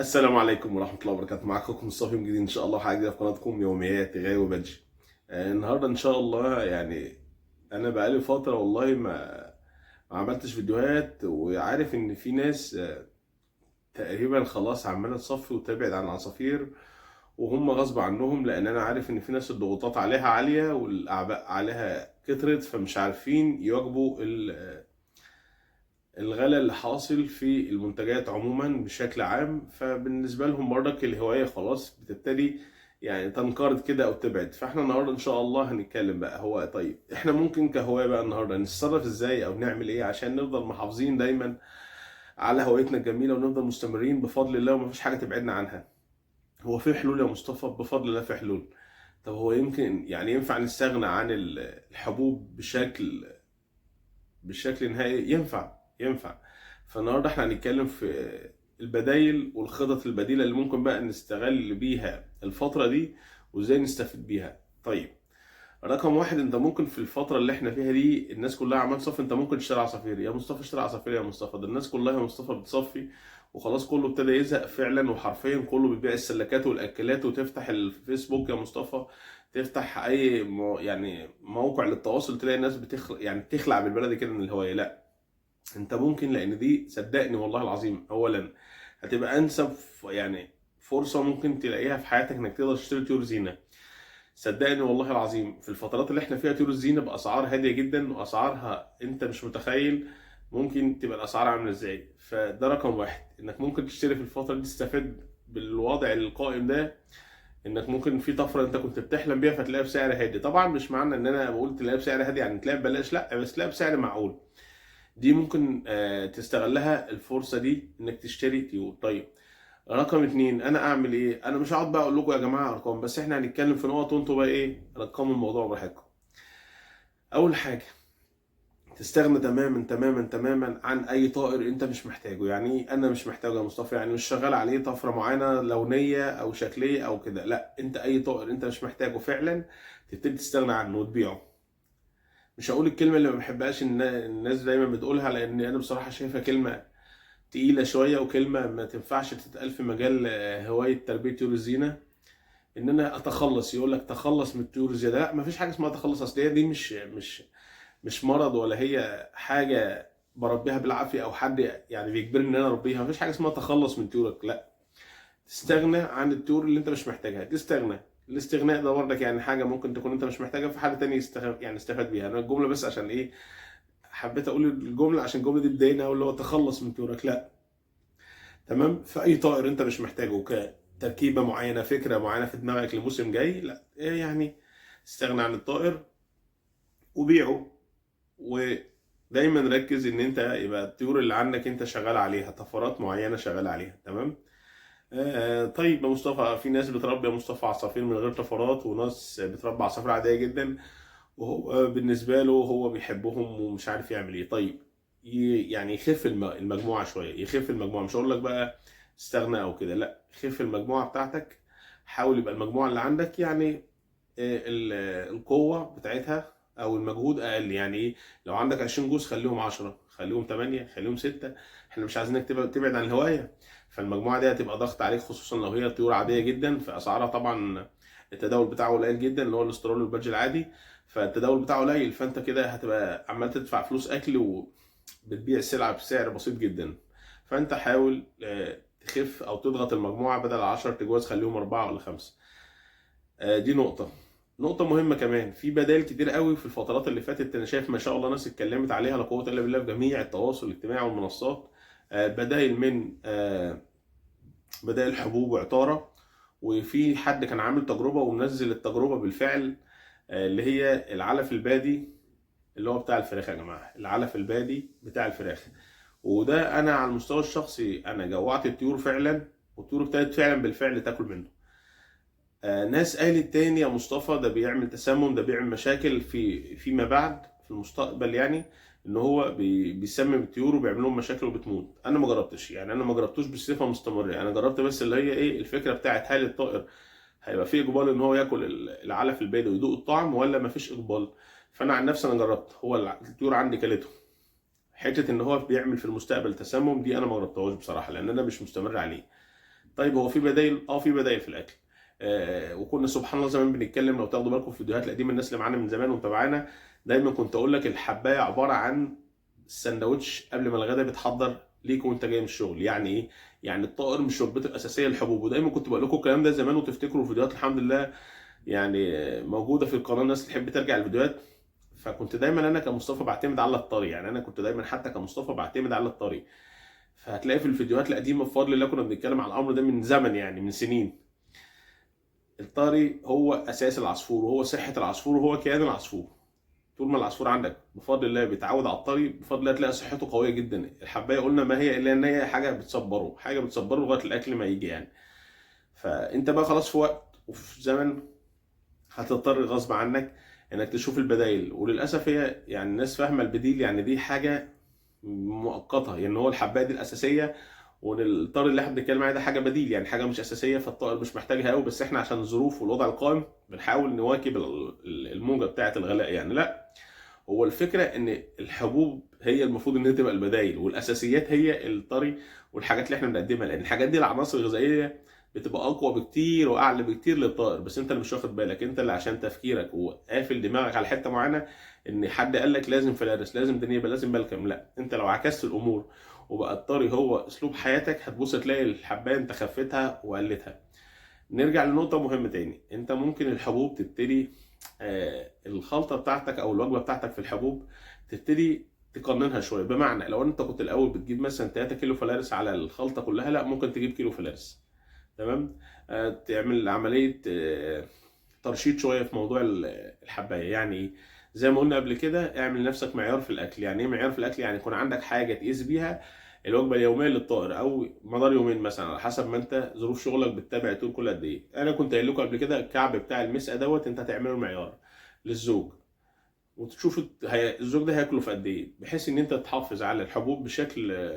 السلام عليكم ورحمة الله وبركاته. معاكم مصطفى من جديد إن شاء الله، حاجة جديدة في قناتكم يوميات غاوي وبدجي. النهاردة إن شاء الله، يعني أنا بقالي فترة والله ما عملتش فيديوهات، وعارف إن في ناس تقريبا خلاص عمالة تصفي وتبعد عن العصافير وهم غصب عنهم، لأن أنا عارف إن في ناس الضغوطات عليها عالية والأعباء عليها كترت، فمش عارفين يواجهوا الغلاء اللي حاصل في المنتجات عموما بشكل عام. فبالنسبة لهم برضك الهواية خلاص بتبتدي يعني تنقرض كده او تبعد. فاحنا النهارده ان شاء الله هنتكلم بقى، هو طيب احنا ممكن كهواية بقى النهارده نتصرف ازاي او نعمل ايه عشان نفضل محافظين دايما على هوايتنا الجميلة ونفضل مستمرين بفضل الله ومفيش حاجة تبعدنا عنها. هو في حلول يا مصطفى؟ بفضل الله في حلول. طب هو يمكن يعني ينفع نستغنى عن الحبوب بشكل نهائي؟ ينفع. فالنهارده احنا هنتكلم في البدايل والخطط البديلة اللي ممكن بقى نستغل بيها الفترة دي وازاي نستفيد بيها. طيب رقم واحد، انت ممكن في الفترة اللي احنا فيها دي الناس كلها عمال تصفي، انت ممكن تشتري عصافير يا مصطفى. اشتري عصافير يا مصطفى، ده الناس كلها يا مصطفى بتصفي وخلاص، كله ابتدى يزهق فعلا وحرفيا كله بيبيع السلكات والاكلات. وتفتح الفيسبوك يا مصطفى، تفتح اي يعني موقع للتواصل، تلاقي الناس يعني بتخلع بالبلدي كده من الهواية. لا، انت ممكن، لان دي صدقني والله العظيم اولا هتبقى انسب يعني فرصة ممكن تلاقيها في حياتك انك تقدر تشتري طيور زينة. صدقني والله العظيم في الفترات اللي احنا فيها طيور الزينة بأسعار هادية جدا، وأسعارها انت مش متخيل ممكن تبقى الأسعار عاملة ازاي. فده رقم واحد، انك ممكن تشتري في الفترة دي، تستفاد بالوضع القائم ده، انك ممكن في طفرة انت كنت بتحلم بيها فتلاقيها بسعر هادي. طبعا مش معنى ان انا بقول تلاقيها بسعر هادي يعني تلاقيها ببلاش، لا، بس تلاقيها بسعر معقول. دي ممكن تستغلها الفرصة دي انك تشتري طيور. طيب رقم اتنين، انا اعمل ايه؟ انا مش هقعد بقى اقول لكم يا جماعة ارقام، بس احنا هنتكلم في نقط وانتوا بقى ايه رقموا الموضوع براحتكم. اول حاجة، تستغنى تماما تماما تماما عن اي طائر انت مش محتاجه. يعني ايه انا مش محتاجه يا مصطفى؟ يعني مش شغال عليه طفرة معينة لونيه او شكلية او كده، لا، انت اي طائر انت مش محتاجه فعلا تبتدي تستغنى عنه وتبيعه. مش هقول الكلمة اللي ما بحبهاش الناس دايما بتقولها، لان انا بصراحة شايفها كلمة تقيلة شوية وكلمه ما تنفعش تتقال في مجال هواية تربيه طيور الزينة، ان انا اتخلص. يقول لك تخلص من الطيور الزيادة، لا، ما فيش حاجة اسمها تخلص، اصل هي دي مش مرض ولا هي حاجة بربيها بالعافية او حد يعني بيجبرني ان انا اربيها. ما فيش حاجة اسمها تخلص من طيورك، لا، تستغنى عن الطيور اللي انت مش محتاجها. تستغنى، الاستغناء ده برضك يعني حاجة ممكن تكون انت مش محتاجها فحد تاني يعني استفاد بيها. انا الجملة بس عشان ايه حبيت اقول الجملة، عشان الجملة دي بتضايقني قوي، اللي هو تخلص من طيورك، لا، تمام. فاي طائر انت مش محتاجه كتركيبه معينة، فكرة معينة في دماغك لموسم جاي، لا، إيه يعني استغنى عن الطائر وبيعه. ودايما ركز ان انت يبقى الطيور اللي عندك انت شغال عليها طفرات معينة شغال عليها، تمام. طيب يا مصطفى، في ناس بتربي يا مصطفى عصافير من غير طفرات، وناس بتربي عصافير عادية جدا، وهو بالنسبة له هو بيحبهم ومش عارف يعمل ايه. طيب يعني يخف المجموعة شوية، يخف المجموعة، مش هقول لك بقى استغنى او كده، لا، خف المجموعة بتاعتك. حاول يبقى المجموعة اللي عندك القوة بتاعتها او المجهود اقل. يعني ايه؟ لو عندك 20 جوز خليهم 10، خليهم 8، خليهم 6. احنا مش عايزينك تبعد عن الهواية، فالمجموعة دي هتبقى ضغط عليك، خصوصا لو هي طيور عادية جدا، فاسعارها طبعا التداول بتاعه قليل جدا، اللي هو الاسترالي والبادج العادي، فالتداول بتاعه قليل، فانت كده هتبقى عمال تدفع فلوس اكل وبتبيع السلعة بسعر بسيط جدا. فانت حاول تخف او تضغط المجموعة، بدل 10 تجواز خليهم 4 ولا 5. دي نقطة مهمة. كمان في بدائل كتير قوي في الفترات اللي فاتت، انا شايف ما شاء الله ناس اتكلمت عليها لا قوة الا بالله في جميع التواصل الاجتماعي والمنصات. بدائل من بدائل حبوب وعطارة، وفي حد كان عامل تجربة ومنزل التجربة بالفعل، اللي هي العلف البادي اللي هو بتاع الفراخ يا جماعة، العلف البادي بتاع الفراخ. وده انا على المستوى الشخصي انا جوعت الطيور فعلا، والطيور ابتدت فعلا بالفعل تاكل منه. ناس قالت تاني يا مصطفى ده بيعمل تسمم، ده بيعمل مشاكل فيما بعد في المستقبل، يعني ان هو بيسمم الطيور وبيعمل لهم مشاكل وبتموت. انا ما جربتش، يعني انا ما جربتوش بصفة مستمرة، انا جربت بس اللي هي ايه الفكرة بتاعت هل الطائر هيبقى فيه اقبال ان هو ياكل العلف البادي ويدوق الطعم ولا ما فيش اقبال. فانا عن نفسي انا جربت، هو الطيور عندي كلته. حتة ان هو بيعمل في المستقبل تسمم دي انا ما جربتهاش بصراحة، لان انا مش مستمر عليه. طيب هو في بدايل؟ في بدايل في الاكل. وكنا سبحان الله زمان بنتكلم، لو تاخدوا بالكم في الفيديوهات القديمة، الناس اللي معانا من زمان ومتابعانا، دايما كنت اقول لك الحبايه عبارة عن السندوتش قبل ما الغداء بيتحضر ليك وانت جاي من الشغل. يعني ايه؟ يعني الطائر مش وجبته الاساسية الحبوب. ودايما كنت بقول لكم الكلام ده زمان، وتفتكروا الفيديوهات الحمد لله يعني موجودة في القناة، الناس اللي تحب ترجع الفيديوهات. فكنت دايما انا كمصطفى بعتمد على الطري، يعني انا كنت دايما حتى كمصطفى بعتمد على الطري. فهتلاقي في الفيديوهات القديمة بفضل الله كنا بنتكلم على الامر ده من زمن، يعني من سنين. الطري هو اساس العصفور، وهو صحة العصفور، وهو كيان العصفور. طول ما العصفور عندك بفضل الله بيتعود على الطري، بفضل الله تلاقي صحته قوية جدا. الحبايه قلنا ما هي الا ان هي حاجة بتصبره، حاجة بتصبره لغاية الاكل ما يجي يعني. فانت بقى خلاص في وقت وفي زمن هتضطر غصب عنك انك تشوف البدايل. وللاسف هي يعني الناس فاهمه البديل يعني دي حاجة مؤقتة، يعني هو الحبايه دي الاساسية، وان الطار اللي احنا بنتكلم عليه ده حاجة بديل، يعني حاجة مش اساسية، فالطائر مش محتاجها قوي، بس احنا عشان الظروف والوضع القائم بنحاول نواكب الموجه بتاعه الغلاء يعني. لا، هو الفكرة ان الحبوب هي المفروض ان هي تبقى البدايل، والاساسيات هي الطري والحاجات اللي احنا بنقدمها، لان الحاجات دي العناصر الغذائية بتبقى اقوى بكتير واعلى بكتير للطائر. بس انت اللي مش واخد بالك، انت اللي عشان تفكيرك وقافل دماغك على حتة معينة، ان حد قال لك لازم فلارس، لازم دنيبه، لازم بلكم. لا، انت لو عكست الامور وبقى الطري هو اسلوب حياتك، هتبص تلاقي الحبايه انت خفتها وقلتها. نرجع لنقطة مهمة تاني، انت ممكن الحبوب تبتدي الخلطة بتاعتك او الوجبة بتاعتك في الحبوب تبتدي تقننها شوية. بمعنى لو انت كنت الاول بتجيب مثلا 3 كيلو فلارس على الخلطة كلها، لا ممكن تجيب كيلو فلارس، تمام؟ تعمل عملية ترشيد شوية في موضوع الحبايه. يعني ايه؟ زي ما قلنا قبل كده، اعمل لنفسك معيار في الاكل. يعني ايه معيار في الاكل؟ يعني يكون عندك حاجة تقيس بيها الوجبة اليومية للطائر، او مدار يومين مثلا، على حسب ما انت ظروف شغلك بتتابع طول كل قد ايه. انا كنت قايل لكم قبل كده الكعب بتاع المسقه دوت انت هتعمله معيار للزوج، وتشوف الزوج ده هياكله في قد ايه، بحيث ان انت تحافظ على الحبوب بشكل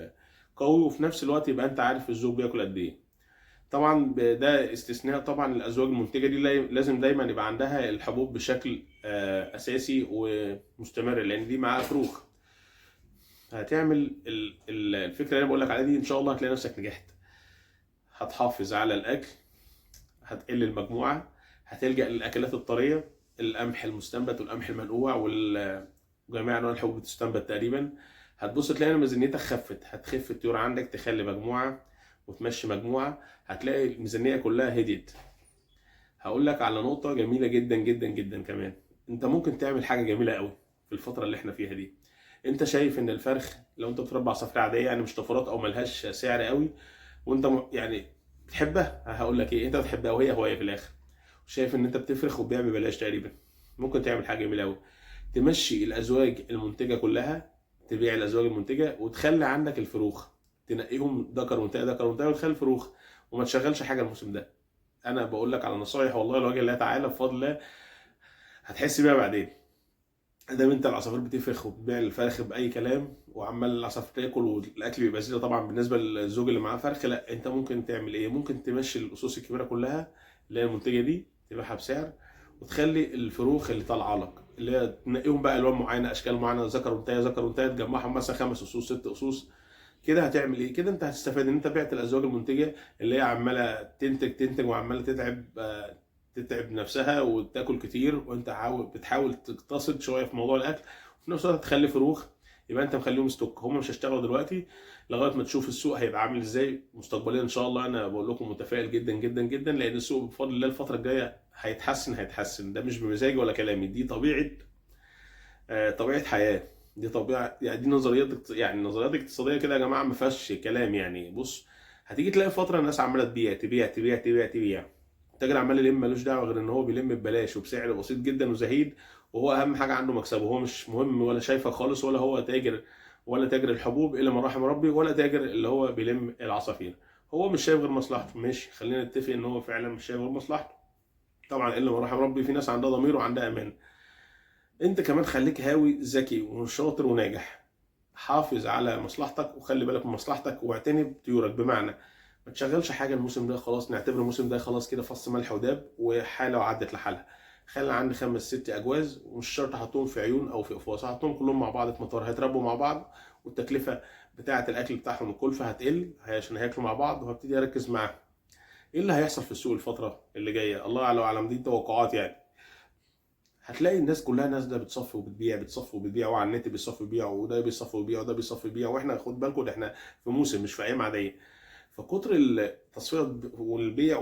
قوي، وفي نفس الوقت يبقى انت عارف الزوج بياكل قد ايه. طبعا ده استثناء، طبعا الازواج المنتجة دي لازم دايما يبقى عندها الحبوب بشكل اساسي ومستمر، لان دي معاها فروخ. هتعمل الفكرة اللي انا بقول لك عليها دي، ان شاء الله هتلاقي نفسك نجحت. هتحافظ على الاكل، هتقل المجموعة، هتلجأ للاكلات الطريه، القمح المستنبت والقمح المنقوع وجميع انواع الحبوب بتستنبت تقريبا. هتبص تلاقي ان ميزانيتك خفت، هتخف الطيور عندك، تخلي مجموعة وتمشي مجموعة، هتلاقي الميزانية كلها هديت. هقول لك على نقطة جميلة جدا جدا جدا كمان، انت ممكن تعمل حاجة جميلة قوي في الفترة اللي احنا فيها دي. انت شايف ان الفرخ لو انت بتربي عصافير عادية، يعني مش طفرات او ملهاش سعر قوي، وانت يعني بتحبها، هقول لك ايه، انت بتحبها وهي هواية في الاخر، شايف ان انت بتفرخ وتبيع ببلاش تقريبا، ممكن تعمل حاجة جميلة قوي، تمشي الازواج المنتجة كلها، تبيع الازواج المنتجة وتخلي عندك الفروخ، تنقيهم ذكر وانثى ذكر وانثى، وتخلي الفروخ وما تشغلش حاجة الموسم ده. انا بقول لك على نصايح والله لوجه الله تعالى بفضل الله هتحس بيها بعدين. ادام انت العصافير بتفرخ وبتبيع الفرخ باي كلام، وعمال العصافير تاكل والاكل بيبقى زيادة طبعا بالنسبة للزوج اللي معاه فرخ، لا انت ممكن تعمل ايه؟ ممكن تمشي الاصوص الكبيرة كلها اللي هي المنتجة دي، تبيعها بسعر، وتخلي الفروخ اللي طالعه لك اللي هي تنقيهم بقى الوان معينة، اشكال معينة، ذكر وانثى ذكر وانثى، تجمعهم مثلا 5 اصوص 6 اصوص كده. هتعمل ايه كده؟ انت هتستفاد ان انت بعت الازواج المنتجة اللي هي عماله تنتج تنتج وعماله تتعب نفسها وتاكل كتير، وانت بتحاول تقتصد شوية في موضوع الاكل، وفي نفس الوقت تخلي فروخ، يبقى انت مخليهم stock، هم مش هيشتغلوا دلوقتي لغاية ما تشوف السوق هيبقى عامل ازاي مستقبليا ان شاء الله. انا بقول لكم متفائل جدا جدا جدا، لان السوق بفضل الله الفترة الجاية هيتحسن هيتحسن. ده مش بمزاجي ولا كلامي، دي طبيعة حياة، دي طبيعة، يعني دي نظريات، يعني نظريات اقتصادية كده يا جماعة، ما فيهاش كلام. يعني بص، هتيجي تلاقي فترة الناس عماله تبيع تبيع تبيع تبيع تبيع، التاجر عمال يلم ملوش دعوه غير ان هو بيلم ببلاش وبسعر بسيط جدا وزهيد، وهو اهم حاجة عنده مكسبه، هو مش مهم ولا شايفه خالص، ولا هو تاجر ولا تاجر الحبوب الا ما رحم ربي، ولا تاجر اللي هو بيلم العصافير، هو مش شايف غير مصلحته. ماشي، خلينا نتفق ان هو فعلا مش شايف غير مصلحته، طبعا الا ما رحم ربي، في ناس عندها ضمير وعندها امان. انت كمان خليك هاوي ذكي وشاطر وناجح، حافظ على مصلحتك وخلي بالك من مصلحتك واعتني بطيورك. بمعنى ما تشغلش حاجة الموسم ده، خلاص نعتبر الموسم ده خلاص كده فص ملح وداب وحاله وعدت لحالها. خلي عندي 5 6 اجواز، ومش شرط احطهم في عيون او في اقفاص، احطهم كلهم مع بعض في مطار، هيتربوا مع بعض، والتكلفه بتاعه الاكل بتاعهم الكلفة هتقل عشان هياكلوا مع بعض، وهبتدي اركز معاهم. ايه اللي هيحصل في السوق الفترة اللي جاية؟ الله اعلم اعلم، دي توقعات يعني. هتلاقي الناس كلها نازله بتصفي وبتبيع، بتصفي وبتبيع، وعلى النت بيصفي وبيع، وده بيصفي وبيع، وده بيصفي وبيع. واحنا خد بالكم ده احنا في موسم مش في ايام عادية، فكتر التصفية والبيع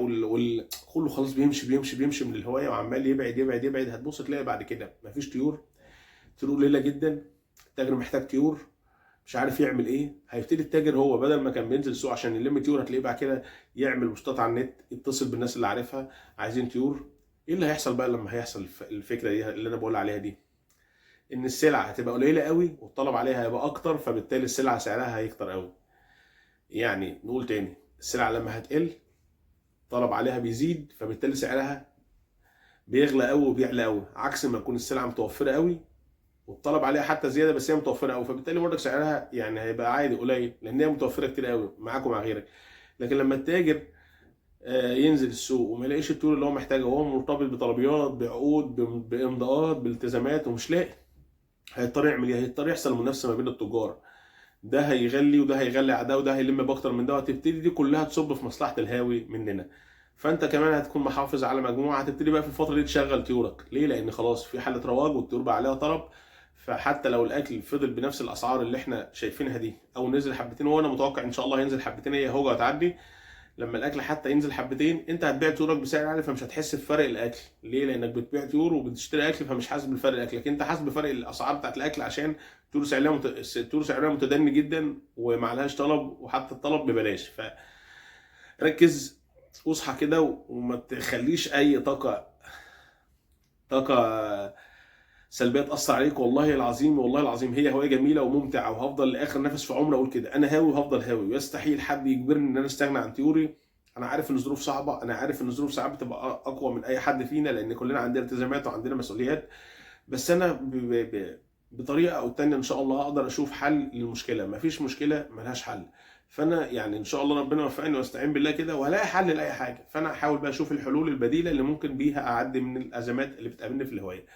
كله خلاص بيمشي بيمشي بيمشي من الهواية وعمال يبعد يبعد يبعد. هتبص تلاقي بعد كده مفيش طيور، طيور قليله جدا، التاجر محتاج طيور مش عارف يعمل ايه. هيبتدي التاجر هو بدل ما كان بينزل السوق عشان يلم طيور، هتلاقيه بعد كده يعمل بوستات على النت، يتصل بالناس اللي عارفها عايزين طيور. ايه اللي هيحصل بقى لما هيحصل الفكرة دي اللي انا بقول عليها دي؟ ان السلعة هتبقى قليله قوي والطلب عليها هيبقى اكتر، فبالتالي السلعة سعرها هيكتر قوي. يعني نقول تاني، السلعة لما هتقل الطلب عليها بيزيد، فبالتالي سعرها بيغلى قوي وبيعلى قوي، عكس ما تكون السلعة متوفرة قوي والطلب عليها حتى زيادة بس هي متوفرة قوي، فبالتالي برضك سعرها يعني هيبقى عادي قليل لان هي متوفرة كتير قوي معاك ومع غيرك. لكن لما التاجر ينزل السوق وما يلاقيش الطيور اللي هو محتاجها، وهو مرتبط بطلبيات، بعقود، بامضاءات، بالتزامات، ومش لاقي، هيضطر يعمل ايه؟ هيضطر يحصل منافسه ما بين التجار، ده هيغلي وده هيغلي على ده، وده هيلم باكتر من ده، وهتبتدي دي كلها تصب في مصلحة الهاوي مننا. فانت كمان هتكون محافظ على مجموعة، هتبتدي بقى في الفترة دي تشغل طيورك. ليه؟ لان خلاص في حاله رواج والطيور بقى عليها طلب، فحتى لو الاكل فضل بنفس الاسعار اللي احنا شايفينها دي او نزل حبتين، وانا متوقع ان شاء الله هينزل حبتين، هي هوجه هتعدي. لما الاكل حتى ينزل حبتين انت هتبيع طيورك بسعر عالي، فمش هتحس بفرق الاكل. ليه؟ لانك بتبيع طيور وبتشتري اكل، فمش حاسس بالفرق الاكل، لكن انت حاسس بفرق الاسعار بتاعت الاكل عشان الطيور سعرها متدني جدا وما عليهاش طلب، وحتى الطلب ببلاش. فركز واصحى كده وما تخليش اي طاقة سلبية تاثر عليك. والله العظيم، والله العظيم هي هواية جميلة وممتعة، وهفضل لاخر نفس في عمري اقول كده، انا هاوي وهفضل هاوي، ويستحيل حد يجبرني ان انا استغنى عن طيوري. انا عارف ان الظروف صعبة، انا عارف ان الظروف ساعات بتبقى اقوى من اي حد فينا، لان كلنا عندنا التزامات وعندنا مسؤوليات، بس انا بطريقة او التانية ان شاء الله اقدر اشوف حل للمشكلة. مفيش مشكلة ملهاش حل، فانا يعني ان شاء الله ربنا يوفقني واستعين بالله كده وهلاقي حل لاي حاجة. فانا هحاول بقى اشوف الحلول البديلة اللي ممكن بيها اعدي من الازمات اللي بتقابلني في الهواية.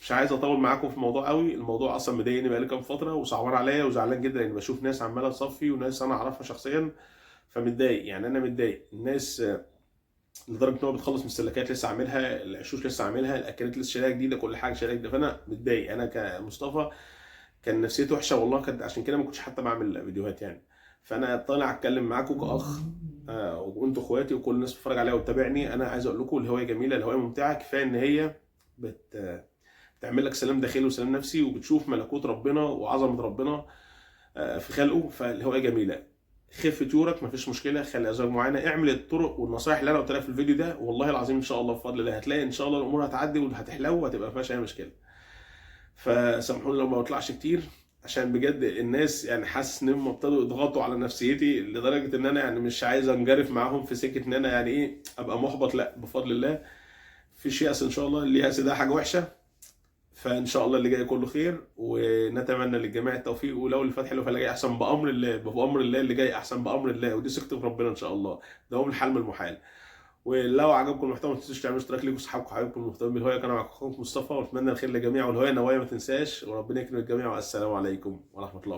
مش عايز اطول معاكم في الموضوع قوي، الموضوع اصلا مضايقني بقالي كام فترة وصعبان عليا وزعلان جدا لان بشوف ناس عماله تصفي وناس انا اعرفها شخصيا، فمتضايق يعني. انا متضايق الناس لدرجة ان هو بتخلص من السلكات لسه عاملها، العشوش لسه عاملها، الاكلات لسه شاريها جديدة، كل حاجة شاريها جديدة. فانا متضايق، انا كمصطفى كان نفسيتي وحشة والله، كانت عشان كده ما كنتش حتى بعمل فيديوهات يعني. فانا طالع اتكلم معاكم كاخ، وانتوا اخواتي وكل الناس بتتفرج عليا وتتابعني. انا عايز اقول لكم الهواية جميلة، الهواية ممتعة، كفاية ان هي بتعمل لك سلام داخلي وسلام نفسي، وبتشوف ملكوت ربنا وعظمه ربنا في خلقه. فالهوايه جميلة. خف طيورك مفيش مشكلة، خلي ازواج معينة، اعمل الطرق والنصائح اللي انا قلت لك في الفيديو ده، والله العظيم ان شاء الله بفضل الله هتلاقي ان شاء الله الامور هتعدي وهتحلو وهتبقى ما فيهاش اي مشكلة. فسامحوني لو ما بطلعش كتير، عشان بجد الناس يعني حاسس ان هم ابتدوا يضغطوا على نفسيتي لدرجة ان انا يعني مش عايز انجرف معاهم في سكة ان انا يعني ايه ابقى محبط. لا بفضل الله مفيش يأس ان شاء الله، اليأس ده حاجة وحشة، فان شاء الله اللي جاي كله خير، ونتمنى للجميع التوفيق. ولو اللي فات حلو فاللي جاي احسن بامر الله، بامر الله اللي جاي احسن بامر الله، ودي ثقتي في ربنا ان شاء الله، دوام الحال من المحال. ولو عجبكم المحتوى ما تنسوش تعملوا اشتراك ليكم واصحابكم وحبايبكم المهتمين بالهوايه. كان معاكم اخوكم مصطفى، واتمنى الخير للجميع، والهوايه نوايا ما تنساش، وربنا يكرم الجميع، والسلام عليكم ورحمة الله وبركاته.